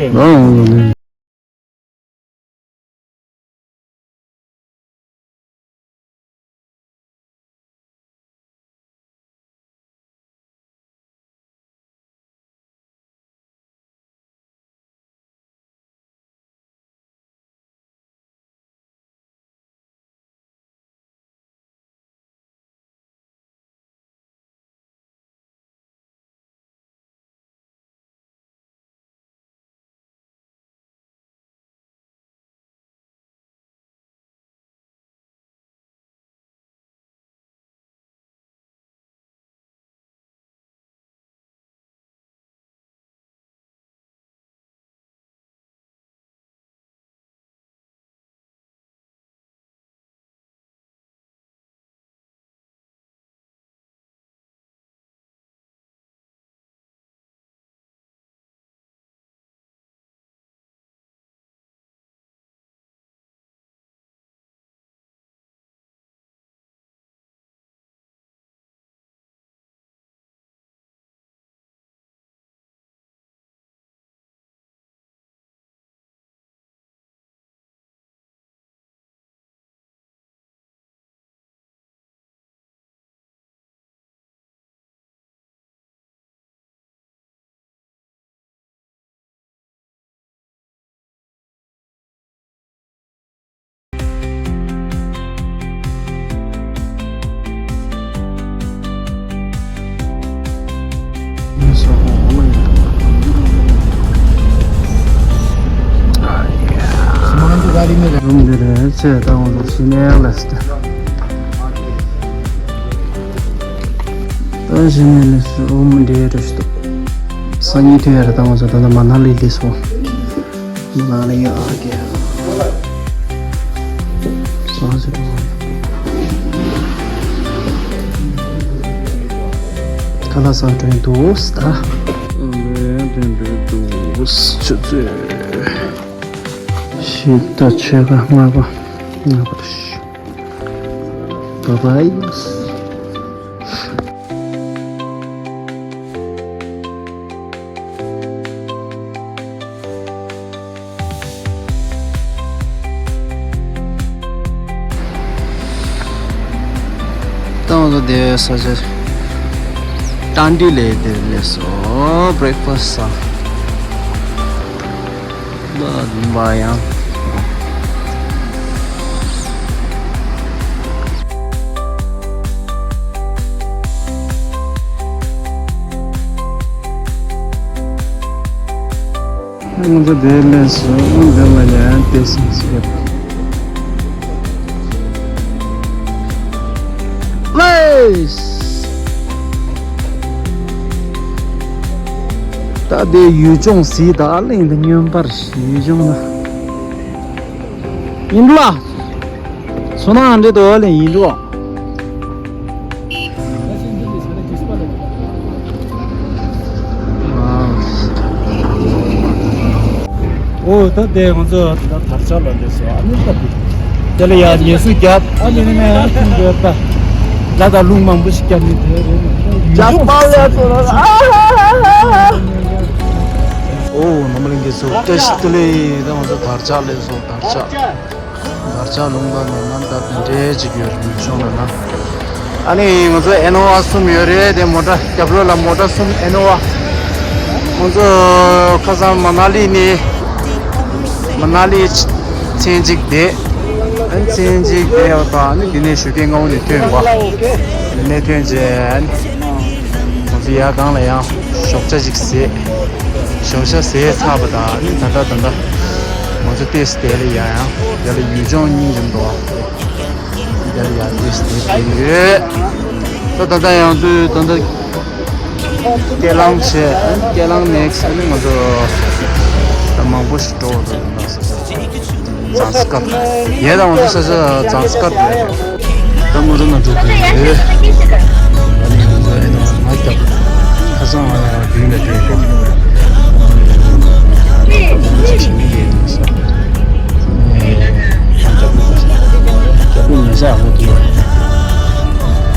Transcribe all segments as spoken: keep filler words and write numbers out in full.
ཨང་། རུམ་འདི་རེད། ཚེ་ལྟ་བུ་ཞི་གནས་ལ་སྟེ། ད་ཞི་གནས་ལ་སོ་མི་འདྲེ་རེ་ཞིག་འདུག་སང་ཉིན་ཐོན་ཡ་རེད། ད་ང་ཚོ་ད་ལྟ་མ་ན་ལི་སླེབས་སོང་། མ་ན་ལི་ཡ་ཨ་གེ་སང་ཟེར་བ། ཁ་ལག་ཟ་འགྲོ་ཡི་འདུག་ད། ཨ་ལེ་དེ་འདྲ་འདུག་ཆུ་ཚོད། ཤི་ད་ཆོས་ཁ་ལྔ་པ། ལྔ་པ་རེད། བ་བའི། ཏང་ལ་དེ་ས་ཆ་ཏན་ཏན་ལས་དེ་ལས་སོ་བྷི་རེག་ཕ་སི་ས། ལ་ལུང་པ་ཡང་། ང་ཚོ་དེ་ལས་སུ་འདི་ལ་ཡང་དེ་སིང་སི་ཡོད། ལེས། ད་དེ་ཡུལ་ལྗོངས་ཟིག་ད་གླིང་དུ་སྨྱོན་པར་ཡུལ་ལྗོངས་ན། ཡིན་ལ། སོ་ན་འདྲེ་དོ་ལེ་ཡིན་འགྲོ། ཨོ་ད་དེ་ང་ཚོ་ད་དར་ཆ་ལ་འདྲེ་སོ་ཨ་ནི་ད་དེ་ལ་ཡ་ཉེ་སུ་རྒྱབ་ཨ་ནི་ནི་ནི་ཡ་ཁྱིམ་འདྲེ་ད་ལ་ད་ལུང་མང་པོ་ཞིག་རྒྱབ་ནི་དེ་རེད་ནི་ཡ་ཁྱིམ་པ་ལ་ཡ་ཚོ་ལ། ཨོ་ནམ་ལིང་གི་སོ་བཀྲ་ཤིས་བདེ་ལེགས། ད་ང་ཚོ་དར་ཆ་ལེ་སོ་དར་ཆ། དར་ཆ་ལུང་པ་ནས་ནམ་ད་དེ་འདྲའི་ཅིག་ཡོད་རེད་ཤོང་ལ་ན། ཨ་ནི་ང་ཚོ་ཨེ་ནོ་ཝ་གསུམ་ཡོད་རེད་དེ་མོ་ཊ་རྒྱབ་ལོགས་ལ་མོ་ཊ་གསུམ་ཨེ་ནོ་ཝ། ང་ཚོ་ཁ་སང་མ་ན་ལི་ནས་མ་ན་ལི་མཚན་གཅིག་བསྡད། ཨ་ནི་མཚན་གཅིག་བསྡད་ཡོད་པ་ཨ་ནི་དེ་ནས་ཞོགས་ཀས་སྔ་བོ་ནས་ཐོན་པ། དེ་ནས་ཐོན་རྗེས་ཨ་ནི་ང་ཚོ་ཡར་སྒང་ལ་ཡང་ཞོགས་ཇ་ཅིག་བཟས། ཞོགས་ཇ་བཟས་ཚར་བ་དང་ཨ་ནི་ད་ལྟ་ད་ལྟ་ང་ཚོ་ཏོག་ཙམ་དེ་ལ་ཡར་ཡང་དེ་ལ་ཡུལ་ལྗོངས་སྙིང་རྗེ་མདོག་དེ་ལ་ཡར་ཏོག་ཙམ་དེ་བསྡད་ཡོད། ད་ད་ལྟ་ཡང་ཚོས་ད་ལྟ་ཀེ་ལང་བྱས་ཨ་ནི་ཀེ་ལང་ནེག་སི་ཨ་ནི་ང་ཚོ་ད་མང་པོ་ཞིག་འགྲོ་བ་འདུག་ད་ས་ཆ། ཛངས་སི་ཀར། ཡས་དང་ང་ཚོ་ས་ཆ་ཛངས་སི་ཀར་རེད། ད་མོ་རུ་ན་འགྲོ་གི་ཡོད། ཨ་ནི་ང་ཚོ་ཨེ་ནོ་ང་རྒྱབ་ཁ་སང་ང་ཡང་བདུན་ལ་བསྡད་ཤོག་ཨ་ནི་ང་ཚོ་ཞིག་ནི་ཡས་ནི་ས། ཨེ་ང་རྒྱབ་ཁ་སང་རྒྱབ་ཁ་ཉེ་ས་ཡག་པོ་འདུག་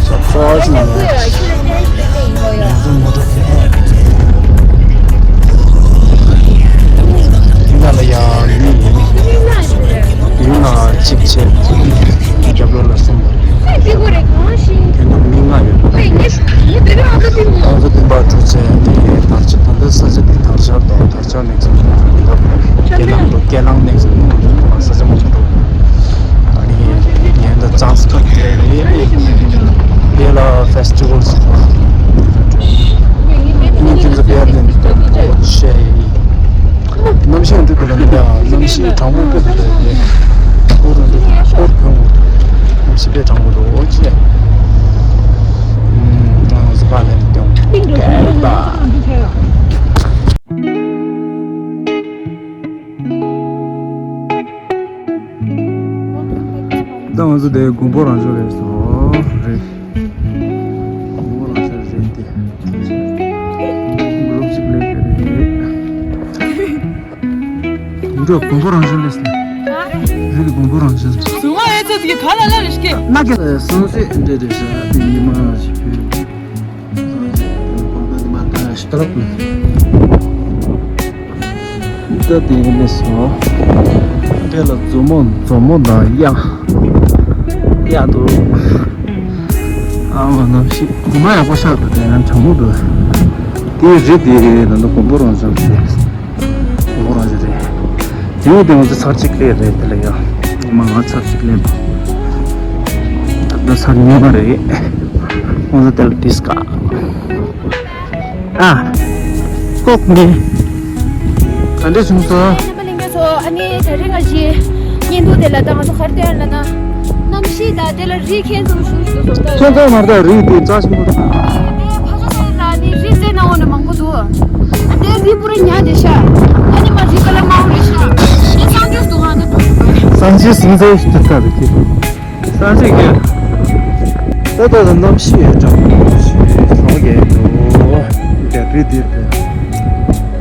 ས་ཚོ་ཞིག་ནས་ང་ཚོ་མོ་ཊ་ཁེ་ཁ་ཡ། སྐས་ལངས་ནས་ས་ཆ་མང་པོ་འདུག་ཨ་ནི་ངས་འདི་ཙང་སི་ཐོག་དེ་རེད། དེ་ལ་ཕེ་སི་ཊི་ཝལ་ཟེར་བ། ངས་ཁྱོད་ཚོ་ཕེབས་ནས་འདི་ལྟ་བུ་ཤེས་ཡིན། གནམ་གཤིས་འདི་འདུག་ལ་འདི་ལ་གནམ་གཤིས་གྲང་མོ་དཔེ་འདུག་ལ་འདི་ཀོ་ར་འདི་ཀོ་ར་གྱོན་དགོས། གནམ་གཤིས་དཔེ་གྲང་མོ་འདུག་ཅེས། ཨུམ། ང་ཚོ་ཕར་ལན་སྟོན་ག་པ། ད་ང་ཚོ་དེ་དགོན་པ་རང་ཆོག་རེད་སོ། རེད། དགོན་པ་རང་ཆོག་རེད་དེ། གུ་རུབ་ཅིག་ལས་ཀ་རེད། འགྲོ་དགོན་པ་རང་ཆོག་ལས་སོ། རེད་དགོན་པ་རང་ཆོག་སོ། ང་ཨེ་ཚོ་དེ་ག་ལ་ལ་རེ་སྐད། ན་ག་སང་སེ་འདྲེ་རེད་ས་དེ་ཉི་མ་ཞིག་ཕུལ། ད་དེ་ནས་སོ། དེ་ལ་མཛོ་མོ་མཛོ་མོ་དང་གཡག་གཡག་འདུག་ཨ་མ་གནམ་གཤིས་གོ་མ་ཡག་པོ་ཤར་འདུག་དེ་ཡང་གྲང་མོ་འདུག་དེ་རི་དེ་ད་ནི་དགོན་པ་རང་བཞིན་རེད། དགོན་པ་རང་བཞིན་རེད། དེ་ཡིན་དེ་ང་ཚོ་ཚར་གཅིག་ལས་རེད། དེ་ལ་ཡང་ཉི་མ་ང་ཚར་གཅིག་ལས་ད་ཚར་གཉིས་པ་རེད། ང་ཚོ་དེ་ལ་ཌིས་ཀ་ཨ། ལྐོག་ནས། ག་འདྲ་བྱུང་སོང་། རྣམ་པ་ལྷན་རྒྱས་ཚོ། ཨ་ནི་ད་རེས་ང་ཞིག་བརྙན་ཐུང་དེ་ལ་ད་ང་ཚོ་ག་རེ་སྟོན་ལབ་ན། གནམ་གཤིས་དང་དེ་ལ་རི་ཁྱད་མཚར་ཞིག་འདུག་སོང་ད། ཁྱད་མཚར་མ་རེད། རི་དེ་རྩ་ཆེན་པོ་རེད། དེ་ཕ་ག་ས་ལ་ནི་རི་རྩེ་ནང་འོག་ནས་མང་པོ་འདུག་ཨ་དེ་རི་པུ་ར་ཉག་དེ་ཤ། ཨ་ནི་མ་རི་ག་ལ་དམར་པོ་རེད་ཤ། དེ་སང་ཆུ་འདུག་ཨ་ནི་སང་ཆུ་སིང་ཚལ་ཞིག་ཏུ་ལྟ་རེད་ཁྱེད། ས་ཆ་གི་ད་ལྟ་གནམ་གཤིས་གྲང་མོ་ཞིག་ལོག་གི་འདུག་དེ་རི་འདིར་དེ་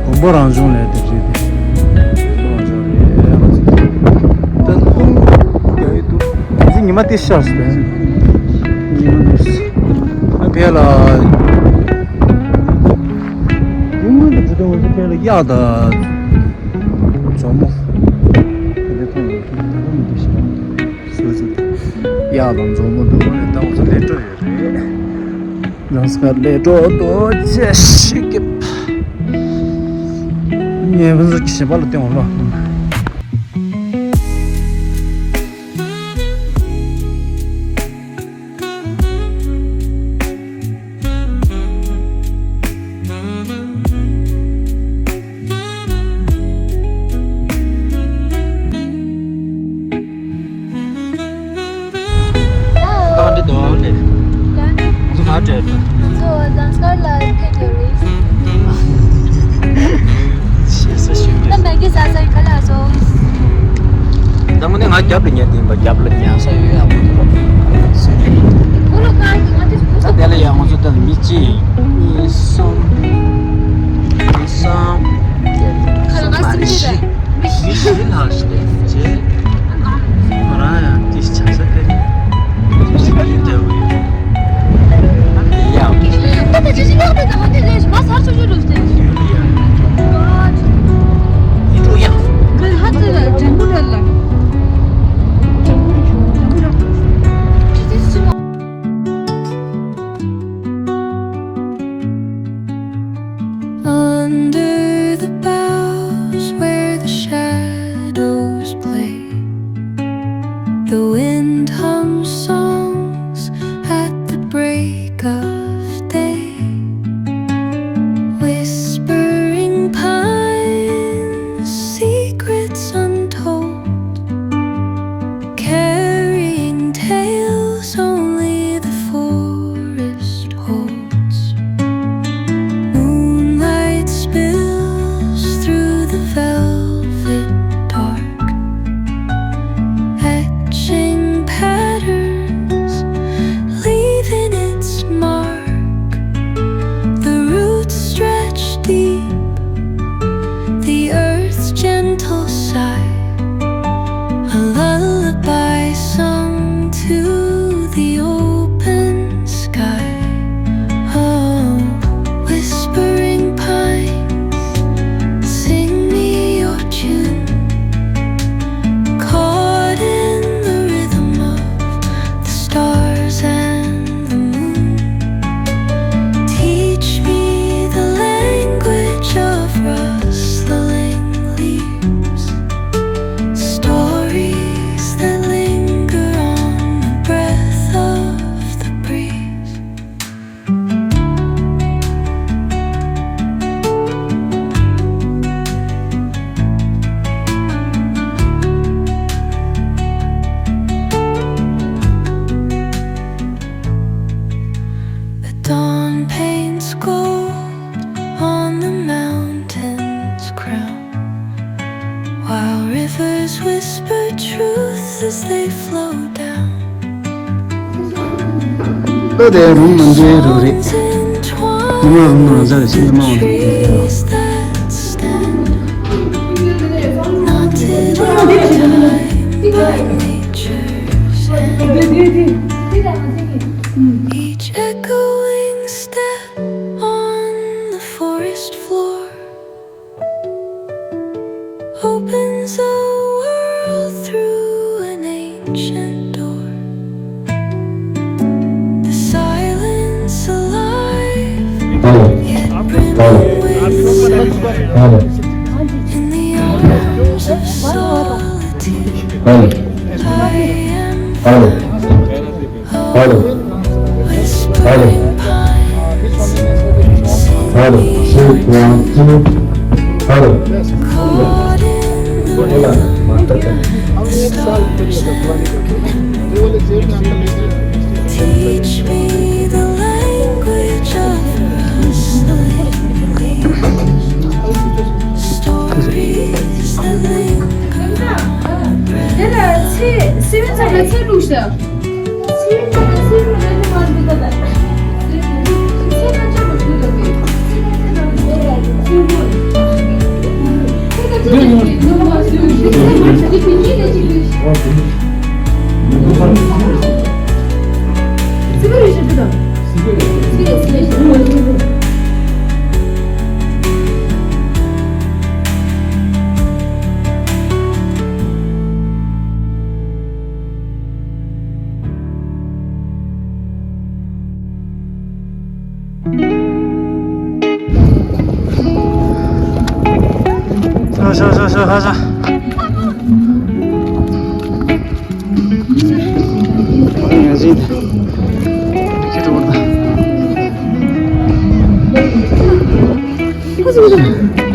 དགོན་པ་རང་བྱུང་ལས་དེ་རི་དེ་དགོན་པ་རང་བྱུང་རེད། ང་ཚོ་ད་ལྷུང་གི་འདུག་ང་ཚོ་ཉི་མ་ཏི་ཤག་ཟེར་ཉི་མ་ཏི་ཤག་ཨ་ཕེ་ལ་ཉི་མ་ཏི་ཤག་ང་ཚོ་ཕེ་ལ་གཡག་དང་མཛོ་མོ་དེ་འདྲ་མཐོང་ཡོད། ད་ལྷུང་གི་འདུག་ཤག་སོ་སོ། གཡག་དང་མཛོ་མོ་འདུག་ད་ང་ཚོ་ལས་འགྲོ་ཡོད་རེད། རང་སྐད་ལས་འགྲོ་འདུག་ཅེས་ཤིག་གི། ངས་ང་ཚོ་གི་ཞེ་པ་ལ་བསྟན་འོང་ལོ། ད་འདི་དོ་ནས། ང་ཚོ་ག་བྲལ་ད། ང་ཚོ་ཟངས་དཀར་ལ་ཕེབས་ཡོད་རེད། ཞེ་ས་ཞུ་ད་རེད། མ་གི་ས་ས་ག་ལ་སོང་། ད་དངོས་གནས་ང་རྒྱབ་ལ་ཉལ་དེ་ཡིན་པ། རྒྱབ་ལ་ཉལ་ས་ཡོད་ཡག་པོ་འདུག་ལ་སུ་རེད། ད་དེ་ལ་ཡང་ང་ཚོ་ད་མི་གཅིག་གཉིས་གསུམ། གསུམ། ཁ་ལ་ང་སུ་རེད། མི་བཞི་ལྷག་ཞིག་རེད་ཅེས། ང་རང་ཡང་དེ་ཆ་ས་ཕེབས། དེ་ཞིག་ཡིན་འདྲ་བོ་ཡོད། ཡ། ད་ད་ཅི་ཞིག་ལག་ད་ད་ང་དེ་ལས་ང་སར་ཆུ་ཆུ་རུ་སྟེ། ཡ། ཡ། ཡིན་འགྲོ་ཡ། ང་ཧ་ད་ལ་ཇམ་བུ་ར་ལ། ཇམ་བུ་ར་ཇམ་བུ་ར། ཅི་ཅི་ཅི། Under the boughs where the shadows While rivers whisper truth as they flow down. ལོ་དེ་རུང་མ་འདྲེ་རུ་རེད། ཉི་མ་རུང་མ་རུང་ཟ་རེད་ཤིང་ཉི་མ་འོང་དུ་འདྲེ་རུ། Trees that stand, knotted and tied by nature's hand. Each echoing step on the forest floor opens a world through an ancient door. The silence alive, yet brimming with sound. In the arms of solitude, I am Hello. Hello. Hello. Hello. Teach me the language of rustling leaves, stories that linger. དེ་ལ་ཚེ་སེམས་ཙམ་ལ་ཚེ་བླུགས་ཤག་ཤ་ཤ་ཤ་ཤ་ཤ་ཤ། ང་ཡང་ཟིན། ཁྱེད་ཀྱི་འོར་ད། ཁ་ཟིན་ད།